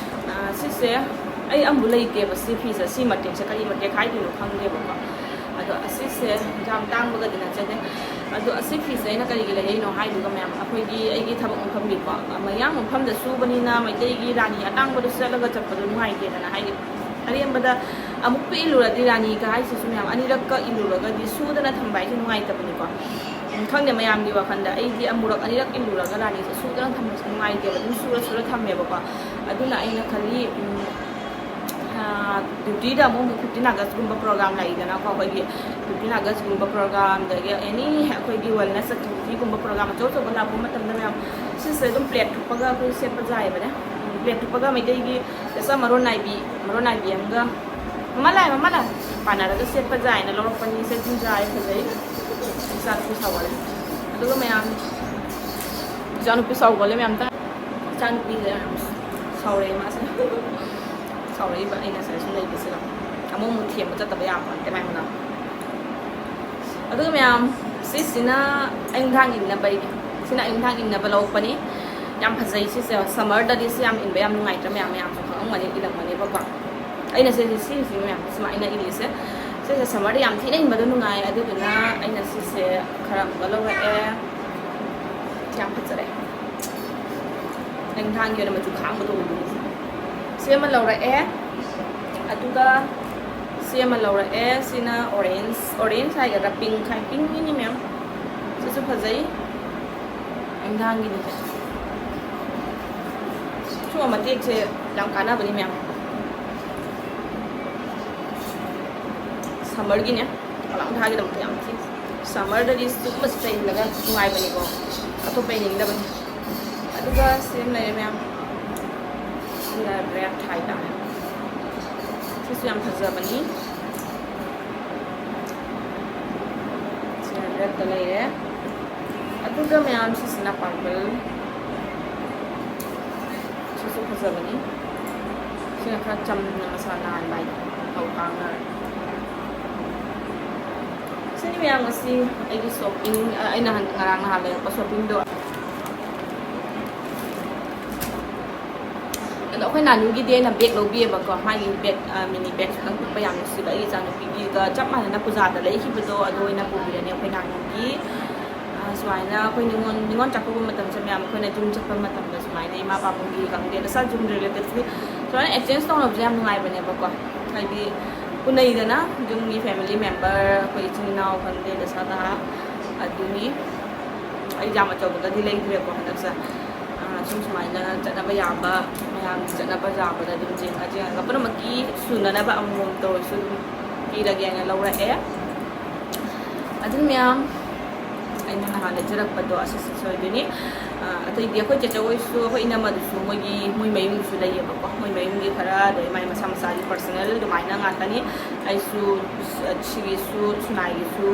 ꯑꯥ, ꯁꯤꯁꯦ ꯑꯩ ꯑꯃꯨꯛ ꯂꯩꯇꯦꯕ, ꯁꯤ ꯐꯤꯁꯦ, ꯁꯤ ꯃꯇꯦꯛꯁꯦ ꯀꯔꯤ ꯃꯇꯦꯛ ꯍꯥꯏꯗꯣꯏꯅꯣ ꯈꯪꯗꯦꯕꯀꯣ꯫ ꯑꯗꯣ ꯑꯁꯤꯁꯦ ꯌꯥꯝ ꯇꯥꯡꯕꯒꯗꯤ ꯅꯠꯆꯗꯦ꯫ ꯑꯗꯣ ꯑꯁꯤ ꯐꯤꯁꯦ ꯑꯩꯅ ꯀꯔꯤꯒꯤ ꯂꯩꯔꯛꯏꯅꯣ ꯍꯥꯏꯗꯨꯒ ꯃꯌꯥꯝ, ꯑꯩꯈꯣꯏꯒꯤ ꯑꯩꯒꯤ ꯊꯕꯛ ꯃꯐꯝꯒꯤꯀꯣ, ꯃꯌꯥꯡ ꯃꯐꯝꯗ ꯁꯨꯕꯅꯤꯅ ꯃꯩꯇꯩꯒꯤ ꯔꯥꯅꯤ ꯑꯇꯥꯡꯕꯗꯣ ꯁꯦꯠꯂꯒ ꯆꯠꯄꯗꯣ ꯅꯨꯡꯉꯥꯏꯇꯦꯗꯅ, ꯍꯥꯏꯗꯤ ꯑꯔꯦꯝꯕꯗ ꯑꯃꯨꯛꯀ ꯏꯜꯂꯨꯔꯗꯤ, ꯔꯥꯅꯤꯒ ꯍꯥꯏꯁꯤꯁꯨ ꯃꯌꯥꯝ ꯑꯅꯤꯔꯛꯀ ꯏꯜꯂꯨꯔꯒꯗꯤ ꯁꯨꯗꯅ ꯊꯝꯕ ꯍꯥꯏꯁꯦ ꯅꯨꯡꯉꯥꯏꯇꯕꯅꯤꯀꯣ꯫ ꯎꯝ, ꯈꯪꯗꯦ, ꯃꯌꯥꯝꯒꯤ ꯋꯥꯈꯜꯗ ꯑꯩꯗꯤ ꯑꯃꯨꯔꯛ ꯑꯅꯤꯔꯛ ꯏꯜꯂꯨꯔꯒ ꯔꯥꯅꯤꯁꯦ ꯁꯨꯗꯅ ꯊꯝꯕꯁꯦ ꯅꯨꯡꯉꯥꯏꯇꯦꯕ, ꯑꯗꯨꯝ ꯁꯨꯔ ꯁꯨꯔ ꯊꯝꯃꯦꯕꯀꯣ꯫ ꯑꯗꯨꯅ ꯑꯩꯅ ꯈꯜꯂꯤ, ꯎꯝ, ꯑꯥ, duty ꯗ ꯑꯃꯨꯛ ꯑꯃꯨꯛ fifteen August ꯀꯨꯝꯕ program ꯂꯩꯗꯅꯀꯣ, ꯑꯩꯈꯣꯏꯒꯤ fifteen August ꯀꯨꯝꯕ program, ꯑꯗꯒꯤ any ꯑꯩꯈꯣꯏꯒꯤ wellness activity ꯒꯨꯝꯕ program ꯑꯆꯧ ꯑꯆꯧꯕ ꯂꯥꯛꯄ ꯃꯇꯝꯗ ꯃꯌꯥꯝ ꯁꯤꯁꯦ ꯑꯗꯨꯝ ꯄ꯭ꯂꯦꯠ ꯊꯨꯞꯄꯒ ꯑꯩꯈꯣꯏ ꯁꯦꯠꯄ ꯌꯥꯏꯕꯅꯦ꯫ ꯎꯝ, ꯄ꯭ꯂꯦꯠ ꯊꯨꯞꯄꯒ ꯃꯩꯇꯩꯒꯤ ꯄꯣꯠꯆꯝ ꯃꯔꯣꯟ ꯅꯥꯏꯕꯤ, ꯃꯔꯣꯟ ꯅꯥꯏꯕꯤ ꯑꯃꯒ, ꯃꯃꯥ ꯂꯥꯛꯑꯦ, ꯃꯃꯥ ꯂꯥꯛꯑꯦ, ꯄꯥꯟꯅꯔꯒ ꯁꯦꯠꯄ ꯌꯥꯏꯅ ꯂꯧꯔꯛꯄꯅꯤ꯫ ꯁꯦꯠꯄꯤꯟ ꯌꯥꯏ, ꯐꯖꯩ꯫ ꯏꯆꯥꯅꯨꯄꯤ ꯁꯥꯎꯒꯠꯂꯦ꯫ ꯑꯗꯨꯒ ꯃꯌꯥꯝ, ꯏꯆꯥꯅꯨꯄꯤ ꯁꯥꯎꯒꯠꯂꯦ ꯃꯌꯥꯝ꯫ ꯏꯆꯥꯅꯨꯄꯤꯁꯦ ꯌꯥꯝ ꯁꯥꯎꯔꯛꯑꯦ ꯃꯥꯁꯦ꯫ ꯁꯥꯎꯔꯛꯏꯕ ꯑꯩꯅ ꯁꯤꯗ ꯁꯨꯝ ꯂꯩꯕꯁꯤꯗ꯫ ꯑꯃꯨꯛ ꯑꯃꯨꯛ ꯊꯦꯝꯕ ꯆꯠꯇꯕ ꯌꯥꯕ ꯅꯠꯇꯦ ꯃꯥꯏ ꯃꯅꯥꯛꯇ꯫ ꯑꯗꯨꯒ ꯃꯌꯥꯝ, ꯁꯤꯁꯤꯅ ꯑꯌꯨꯛ ꯏꯟꯊꯥꯡ ꯏꯟꯅꯕ, ꯑꯩꯒꯤ, ꯁꯤꯅ ꯑꯌꯨꯛ ꯏꯟꯊꯥꯡ ꯏꯟꯅꯕ ꯂꯧꯔꯛꯄꯅꯤ꯫ ꯌꯥꯝ ꯐꯖꯩ ꯁꯤꯁꯦ꯫ Summer ꯗꯗꯤ ꯁꯤ ꯌꯥꯝ ꯏꯟꯕ ꯌꯥꯝ ꯅꯨꯡꯉꯥꯏꯇ꯭ꯔꯥ ꯃꯌꯥꯝ? ꯃꯌꯥꯝꯁꯨ ꯈꯪꯉꯝꯒꯅꯤ, ꯏꯜꯂꯝꯒꯅꯦꯕꯀꯣ꯫ ꯑꯩꯅ ꯁꯤꯁꯦ, ꯁꯤꯁꯦ ꯃꯌꯥꯝ ꯁꯨꯃꯥꯏꯅ ꯏꯜꯂꯤꯁꯦ꯫ ꯁꯤꯁꯦ summer ꯗ ꯌꯥꯝ ꯊꯤꯅ ꯏꯟꯕꯗꯣ ꯅꯨꯡꯉꯥꯏ꯫ ꯑꯗꯨꯗꯨꯅ ꯑꯩꯅ ꯁꯤꯁꯦ ꯈꯔ ꯑꯃꯒ ꯂꯧꯔꯛꯑꯦ꯫ ꯌꯥꯝ ꯐꯖꯔꯦ꯫ ꯑꯌꯨꯛ ꯏꯟꯊꯥꯡꯒꯤ ꯑꯣꯏꯅ ꯃꯆꯨ ꯈꯥꯡꯕꯗꯣ ꯑꯣꯏꯗꯣꯏꯅꯤ꯫ ꯁꯤ ꯑꯃ ꯂꯧꯔꯛꯑꯦ꯫ ꯑꯗꯨꯒ ꯁꯤ ꯑꯃ ꯂꯧꯔꯛꯑꯦ꯫ ꯁꯤꯅ orange, orange ꯍꯥꯏꯒꯗ꯭ꯔꯥ, pink ꯍꯥꯏ, pink ꯅꯤꯅꯦ ꯃꯌꯥꯝ꯫ ꯁꯤꯁꯨ ꯐꯖꯩ꯫ ꯑꯌꯨꯛ ꯏꯟꯊꯥꯡꯒꯤꯅꯤꯁꯦ꯫ ꯁꯨꯝꯕ ꯃꯇꯦꯛꯁꯦ ꯌꯥꯝ ꯀꯥꯟꯅꯕꯅꯤ ꯃꯌꯥꯝ꯫ Summer ꯒꯤꯅꯦ, ꯑꯌꯨꯛ ꯏꯟꯊꯥꯡꯒꯤꯗꯃꯛꯇ ꯌꯥꯝ ꯊꯤ꯫ Summer ꯗꯗꯤ ꯁꯤꯒꯨꯝꯕꯁꯤꯗ ꯏꯜꯂꯒ ꯅꯨꯡꯉꯥꯏꯕꯅꯤꯀꯣ, ꯑꯇꯣꯞꯄ ꯏꯅꯤꯡꯗꯕꯅꯤ꯫ ꯑꯗꯨꯒ ꯁꯤ ꯑꯃ ꯂꯩꯔꯦ ꯃꯌꯥꯝ, ꯁꯤꯅ red ꯍꯥꯏꯇꯥꯔꯦ꯫ ꯁꯤꯁꯨ ꯌꯥꯝ ꯐꯖꯕꯅꯤ꯫ ꯁꯤꯅ red ꯇ ꯂꯩꯔꯦ꯫ ꯑꯗꯨꯒ ꯃꯌꯥꯝ, ꯁꯤꯁꯤꯅ purple꯫ ꯁꯤꯁꯨ ꯐꯖꯕꯅꯤ꯫ ꯁꯤꯅ ꯈꯔ ꯆꯝꯅ ꯃꯁꯥ ꯅꯥꯟꯕ ꯍꯥꯏꯗꯤ ꯃꯊꯧ ꯇꯥꯡꯅ꯫ ꯁꯤꯅꯤ ꯃꯌꯥꯝ, ꯉꯁꯤ ꯑꯩꯒꯤ shopping, ꯑ, ꯑꯩꯅ ꯍꯟ-, ꯉꯔꯥꯡ ꯅꯍꯥꯟ ꯂꯩꯔꯛꯄ shopping ꯗꯣ꯫ ꯑꯩꯈꯣꯏ ꯅꯥꯅꯨꯒꯤꯗꯤ ꯑꯩꯅ ꯕꯦꯒ ꯂꯧꯕꯤꯌꯦꯕꯀꯣ, ꯃꯥꯒꯤ ꯕꯦꯒ, ꯑ, ꯃꯤꯅꯤ ꯕꯦꯒ ꯈꯤꯇꯪ ꯄꯤꯛꯄ, ꯌꯥꯝ ꯅꯨꯡꯁꯤꯕ, ꯑꯩꯒꯤ ꯏꯆꯥꯅꯨꯄꯤꯒꯤꯒ ꯆꯞ ꯃꯥꯟꯅꯅ ꯄꯨꯖꯥꯗ ꯂꯩꯈꯤꯕꯗꯣ, ꯑꯗꯨ ꯑꯣꯏꯅ ꯄꯨꯕꯤꯔꯅꯤ ꯑꯩꯈꯣꯏ ꯅꯥꯅꯨꯒꯤ꯫ ꯑ, ꯁꯨꯃꯥꯏꯅ ꯑꯩꯈꯣꯏ ꯅꯤꯉꯣꯜ, ꯅꯤꯉꯣꯜ ꯆꯥꯛꯀꯧꯕ ꯃꯇꯝꯁꯦ ꯃꯌꯥꯝ ꯑꯩꯈꯣꯏꯅ ꯌꯨꯝ ꯆꯠꯄ ꯃꯇꯝꯗ ꯁꯨꯃꯥꯏꯅ ꯏꯃꯥ ꯄꯥꯕꯨꯡꯒꯤ ꯈꯪꯗꯦ, ꯅꯁꯥ ꯌꯨꯝ ꯔꯤꯂꯦꯇꯤꯚꯁꯀꯤ ꯁꯨꯃꯥꯏꯅ ꯑꯦꯛꯆꯦꯟꯖ ꯇꯧꯅꯕꯁꯦ ꯌꯥꯝ ꯅꯨꯡꯉꯥꯏꯕꯅꯦꯕꯀꯣ꯫ ꯍꯥꯏꯗꯤ ꯄꯨꯅꯩꯗꯅ ꯌꯨꯝꯒꯤ ꯐꯦꯃꯤꯂꯤ ꯃꯦꯝꯕꯔ, ꯑꯩꯈꯣꯏ ꯏꯆꯤꯟ ꯏꯅꯥꯎ ꯈꯪꯗꯦ, ꯗꯁꯥ ꯇꯍꯥ, ꯑꯗꯨꯅꯤ꯫ ꯑꯩ ꯌꯥꯝ ꯑꯆꯧꯕꯒꯗꯤ ꯂꯩꯇ꯭ꯔꯦꯀꯣ ꯍꯟꯗꯛꯁꯦ꯫ ꯑ, ꯁꯨꯝ ꯁꯨꯃꯥꯏꯅ ꯆꯠꯅꯕ ꯌꯥꯕ, ꯃꯌꯥꯝꯒꯤ ꯆꯠꯅꯕ ꯌꯥꯕꯗ ꯑꯗꯨꯝ ꯌꯦꯡꯉ ꯌꯦꯡꯉꯒ ꯄꯨꯝꯅꯃꯛꯀꯤ ꯁꯨꯅꯅꯕ ꯑꯃꯃꯝꯇ ꯑꯣꯏꯔꯁꯨ ꯑꯗꯨꯝ ꯄꯤꯔꯒꯦꯅ ꯂꯧꯔꯛꯑꯦ꯫ ꯑꯗꯨ ꯃꯌꯥꯝ ꯑꯩꯅ ꯅꯍꯥꯟ ꯂꯩꯖꯔꯛꯄꯗꯣ ꯑꯁꯤꯁꯤꯁꯨ ꯑꯣꯏꯗꯣꯏꯅꯤ꯫ ꯑ, ꯑꯇꯩꯗꯤ ꯑꯩꯈꯣꯏ ꯆꯦꯆꯦ ꯍꯣꯏꯁꯨ, ꯑꯩꯈꯣꯏ ꯏꯅꯝꯃꯗꯨꯁꯨ ꯃꯣꯏꯒꯤ, ꯃꯣꯏ ꯃꯌꯨꯝꯒꯤꯁꯨ ꯂꯩꯌꯦꯕꯀꯣ꯫ ꯃꯣꯏ ꯃꯌꯨꯝꯒꯤ ꯈꯔ, ꯑꯗꯩ ꯃꯥꯏ ꯃꯁꯥ ꯃꯁꯥꯒꯤ ꯄꯔꯁꯅꯦꯜ ꯑꯗꯨꯃꯥꯏꯅ ꯉꯥꯛꯇꯅꯤ꯫ ꯑꯩꯁꯨ, ꯑ, ꯁꯤꯒꯤꯁꯨ, ꯁꯨꯅꯥꯏꯒꯤꯁꯨ,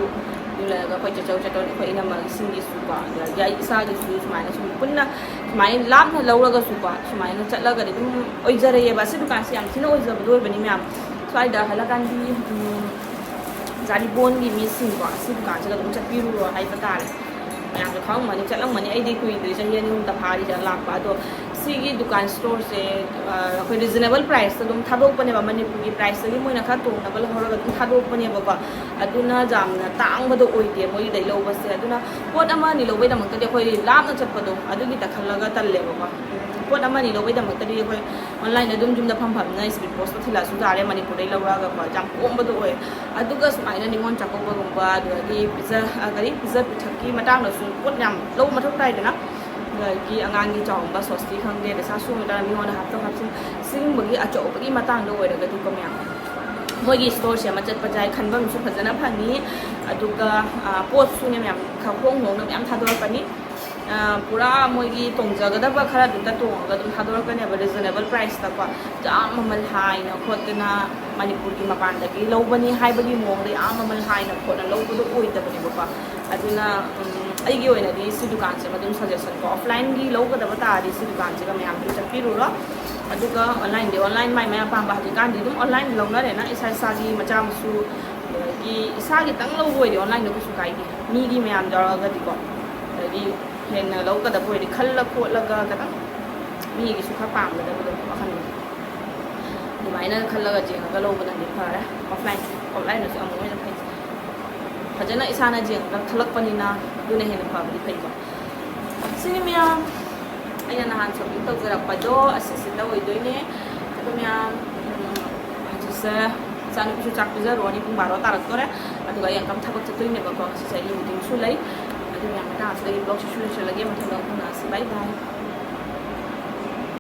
ꯑꯗꯨ ꯂꯩꯔꯒ ꯑꯩꯈꯣꯏ ꯆꯦꯆꯧ ꯆꯦꯆꯧ, ꯑꯩꯈꯣꯏ ꯏꯅꯝꯃꯒꯤꯁꯤꯡꯒꯤꯁꯨꯀꯣ, ꯑꯗꯒꯤ ꯑꯩ ꯏꯁꯥꯒꯤꯁꯨ ꯁꯨꯃꯥꯏꯅ ꯁꯨꯝ ꯄꯨꯟꯅ ꯁꯨꯃꯥꯏꯅ ꯂꯥꯞꯅ ꯂꯧꯔꯒꯁꯨꯀꯣ, ꯁꯨꯃꯥꯏꯅ ꯆꯠꯂꯒꯗꯤ ꯑꯗꯨꯝ ꯑꯣꯏꯖꯔꯛꯑꯦꯕ꯫ ꯑꯁꯤ ꯗꯨꯀꯥꯟꯁꯦ ꯌꯥꯝ ꯊꯤꯅ ꯑꯣꯏꯖꯕꯗꯣ ꯑꯣꯏꯕꯅꯤ ꯃꯌꯥꯝ꯫ ꯁ꯭ꯋꯥꯏꯗ ꯍꯜꯂꯛꯀꯥꯟꯗꯤ, ꯎꯝ, ꯖꯥꯔꯤꯕꯣꯟꯒꯤ ꯃꯤꯁꯤꯡꯀꯣ, ꯑꯁꯤ ꯗꯨꯀꯥꯟꯁꯤꯗ ꯑꯗꯨꯝ ꯆꯠꯄꯤꯔꯨꯔꯣ ꯍꯥꯏꯕ ꯇꯥꯔꯦ꯫ ꯃꯌꯥꯝꯁꯨ ꯈꯪꯉꯝꯃꯅꯤ, ꯆꯠꯂꯝꯃꯅꯤ꯫ ꯑꯩꯗꯤ ꯀꯨꯏꯗ꯭ꯔꯤ, ꯆꯍꯤ ꯑꯅꯤ ꯑꯍꯨꯝꯇ ꯐꯥꯔꯤꯗ ꯂꯥꯛꯄ꯫ ꯑꯗꯣ ꯁꯤꯒꯤ ꯗꯨꯀꯥꯟ ꯁ꯭ꯇꯣꯔꯁꯦ, ꯑ, ꯑꯩꯈꯣꯏ ꯔꯤꯖꯅꯦꯕꯜ ꯄ꯭ꯔꯥꯏꯁꯇ ꯑꯗꯨꯝ ꯊꯥꯗꯣꯛꯄꯅꯦꯕ, ꯃꯅꯤꯄꯨꯔꯒꯤ ꯄ꯭ꯔꯥꯏꯁꯇꯒꯤ ꯃꯣꯏꯅ ꯈꯔ ꯇꯣꯡꯅꯕ ꯂꯧꯍꯧꯔꯒ ꯑꯗꯨꯝ ꯊꯥꯗꯣꯛꯄꯅꯦꯕꯀꯣ꯫ ꯑꯗꯨꯅ ꯌꯥꯝꯅ ꯇꯥꯡꯕꯗꯣ ꯑꯣꯏꯗꯦ ꯃꯣꯏꯗꯩ ꯂꯧꯕꯁꯦ꯫ ꯑꯗꯨꯅ ꯄꯣꯠ ꯑꯃ ꯑꯅꯤ ꯂꯧꯕꯩꯗꯃꯛꯇꯗꯤ ꯑꯩꯈꯣꯏ ꯂꯥꯞꯅ ꯆꯠꯄꯗꯣ ꯑꯗꯨꯒꯤꯗ ꯈꯜꯂꯒ ꯇꯜꯂꯦꯕꯀꯣ꯫ ꯄꯣꯠ ꯑꯃ ꯑꯅꯤ ꯂꯧꯕꯩꯗꯃꯛꯇꯗꯤ ꯑꯩꯈꯣꯏ ꯑꯣꯟꯂꯥꯏꯟꯗ ꯑꯗꯨꯝ ꯌꯨꯝꯗ ꯐꯝ ꯐꯝꯅ ꯁ꯭ꯄꯤꯠ ꯄꯣꯁꯇ ꯊꯤꯜꯂꯛꯑꯁꯨ ꯌꯥꯔꯦ, ꯃꯅꯤꯄꯨꯔꯗꯩ ꯂꯧꯔꯛꯑꯒꯀꯣ꯫ ꯌꯥꯝ ꯀꯣꯝꯕꯗꯣ ꯑꯣꯏ꯫ ꯑꯗꯨꯒ ꯁꯨꯃꯥꯏꯅ ꯅꯤꯉꯣꯜ ꯆꯥꯛꯀꯧꯕꯒꯨꯝꯕ, ꯑꯗꯨꯗꯒꯤ ꯄꯤꯖ, ꯑ, ꯀꯔꯤ, ꯄꯤꯖ ꯄꯤꯊꯛꯀꯤ ꯃꯇꯥꯡꯗꯁꯨ ꯄꯣꯠ ꯌꯥꯝ ꯂꯧꯕ ꯃꯊꯧ ꯇꯥꯏꯗꯅ꯫ ꯑꯗꯒꯤ ꯑꯉꯥꯡꯒꯤ ꯆꯥꯎꯝꯕ, ꯁꯣꯁꯇꯤ ꯈꯪꯗꯦ, ꯄꯩꯁꯥ ꯁꯨꯔ ꯃꯤꯉꯣꯟꯗ ꯍꯥꯞꯇꯣꯛ ꯍꯥꯞꯆꯤꯟ, ꯁꯤꯒꯨꯝꯕꯒꯤ ꯑꯆꯧꯕꯒꯤ ꯃꯇꯥꯡꯗ ꯑꯣꯏꯔꯒꯗꯤꯀꯣ ꯃꯌꯥꯝ, ꯃꯣꯏꯒꯤ ꯁ꯭ꯇꯣꯔꯁꯦ ꯑꯃ ꯆꯠꯄ ꯌꯥꯏ, ꯈꯟꯐꯝꯁꯨ ꯐꯖꯅ ꯐꯪꯉꯤ꯫ ꯑꯗꯨꯒ, ꯑ, ꯄꯣꯠꯁꯨꯅꯦ ꯃꯌꯥꯝ ꯈꯔ ꯍꯣꯡ ꯍꯣꯡꯅ ꯃꯌꯥꯝ ꯊꯥꯗꯣꯔꯛꯀꯅꯤ꯫ ꯑ, ꯄꯨꯔꯥ ꯃꯣꯏꯒꯤ ꯇꯣꯡꯖꯒꯗꯕ ꯈꯔꯗꯨꯗ ꯇꯣꯡꯉꯒ ꯑꯗꯨꯝ ꯊꯥꯗꯣꯔꯛꯀꯅꯦꯕ, ꯔꯤꯖꯅꯦꯕꯜ ꯄ꯭ꯔꯥꯏꯁꯇꯀꯣ꯫ ꯌꯥꯝ ꯃꯃꯜ ꯍꯥꯏꯅ ꯈꯣꯠꯇꯅ ꯃꯅꯤꯄꯨꯔꯒꯤ ꯃꯄꯥꯟꯗꯒꯤ ꯂꯧꯕꯅꯤ ꯍꯥꯏꯕꯒꯤ ꯃꯑꯣꯡꯗ ꯌꯥꯝ ꯃꯃꯜ ꯍꯥꯏꯅ ꯈꯣꯠꯅ ꯂꯧꯕꯗꯣ ꯑꯣꯏꯗꯕꯅꯦꯕꯀꯣ꯫ ꯑꯗꯨꯅ, ꯎꯝ, ꯑꯩꯒꯤ ꯑꯣꯏꯅꯗꯤ ꯁꯤ ꯗꯨꯀꯥꯟꯁꯤꯃ ꯑꯗꯨꯝ ꯁꯖꯦꯁꯟ ꯀꯣ, ꯑꯣꯐꯂꯥꯏꯟꯒꯤ ꯂꯧꯒꯗꯕ ꯇꯥꯔꯗꯤ ꯁꯤ ꯗꯨꯀꯥꯟꯁꯤꯒ ꯃꯌꯥꯝꯁꯨ ꯆꯠꯄꯤꯔꯨꯔꯣ꯫ ꯑꯗꯨꯒ ꯑꯣꯟꯂꯥꯏꯟꯗꯤ ꯑꯣꯟꯂꯥꯏꯟ, ꯃꯥꯏ ꯃꯥꯏ ꯑꯄꯥꯝꯕ, ꯍꯧꯖꯤꯛꯀꯥꯟꯗꯤ ꯑꯗꯨꯝ ꯑꯣꯟꯂꯥꯏꯟ ꯂꯧꯅꯔꯦꯅ, ꯏꯁꯥ ꯏꯁꯥꯒꯤ ꯃꯆꯥ ꯃꯁꯨ, ꯑꯗꯒꯤ ꯏꯁꯥꯒꯤꯇꯪ ꯂꯧꯕ ꯑꯣꯏꯔꯗꯤ ꯑꯣꯟꯂꯥꯏꯟꯗ ꯀꯩꯁꯨ ꯀꯥꯏꯗꯦ, ꯃꯤꯒꯤ ꯃꯌꯥꯝ ꯌꯥꯎꯔꯛꯑꯒꯗꯤꯀꯣ꯫ ꯑꯗꯒꯤ ꯍꯦꯟꯅ ꯂꯧꯒꯗꯕ ꯑꯣꯏꯔꯗꯤ ꯈꯜꯂ ꯈꯣꯠꯂꯒ ꯈꯤꯇꯪ ꯃꯤꯒꯤꯁꯨ ꯈꯔ ꯄꯥꯝꯒꯗꯕꯗꯣ ꯋꯥꯈꯜꯗꯣ꯫ ꯑꯗꯨꯃꯥꯏꯅ ꯈꯜꯂꯒ ꯌꯦꯡꯉꯒ ꯂꯧꯕꯅꯗꯤ ꯐꯔꯦ꯫ ꯑꯣꯐꯂꯥꯏꯟꯁꯦ, ꯑꯣꯐꯂꯥꯏꯟꯅꯁꯨ ꯑꯃꯨꯛ ꯍꯦꯟꯅ ꯐꯩ꯫ ꯐꯖꯅ ꯏꯁꯥꯅ ꯌꯦꯡꯉꯒ ꯈꯜꯂꯛꯄꯅꯤꯅ ꯑꯗꯨꯅ ꯍꯦꯟꯅ ꯐꯕꯗꯤ ꯐꯩꯀꯣ꯫ ꯁꯤꯅꯤ ꯃꯌꯥꯝ, ꯑꯩꯅ ꯅꯍꯥꯟ ꯁꯣꯄꯤꯡ ꯇꯧꯖꯔꯛꯄꯗꯣ ꯑꯁꯤꯁꯤꯗ ꯑꯣꯏꯗꯣꯏꯅꯦ꯫ ꯑꯗꯣ ꯃꯌꯥꯝ, ꯎꯝ, ꯍꯧꯖꯤꯛꯁꯦ ꯏꯆꯥꯅꯨꯄꯤꯁꯨ ꯆꯥꯛ ꯄꯤꯖꯔꯨꯔꯅꯤ, ꯄꯨꯡ ꯕꯥꯔꯣ ꯇꯥꯔꯛꯇꯣꯔꯦ꯫ ꯑꯗꯨꯒ ꯑꯩ ꯑꯪꯀꯝ ꯊꯕꯛ ꯆꯠꯇꯣꯏꯅꯦꯕꯀꯣ, ꯉꯁꯤꯁꯦ ꯑꯩꯒꯤ ꯃꯤꯇꯤꯡꯁꯨ ꯂꯩ꯫ ꯑꯗꯨ ꯃꯌꯥꯝ, ꯃꯇꯥꯡ ꯑꯁꯤꯗ ꯑꯩ ꯕ꯭ꯂꯣꯒꯁꯤꯁꯨ ꯂꯣꯏꯁꯤꯜꯂꯒꯦ꯫ ꯃꯊꯪꯗ ꯑꯃꯨꯛ ꯎꯅꯔꯁꯤ꯫ ꯕꯥꯏ ꯕꯥꯏ꯫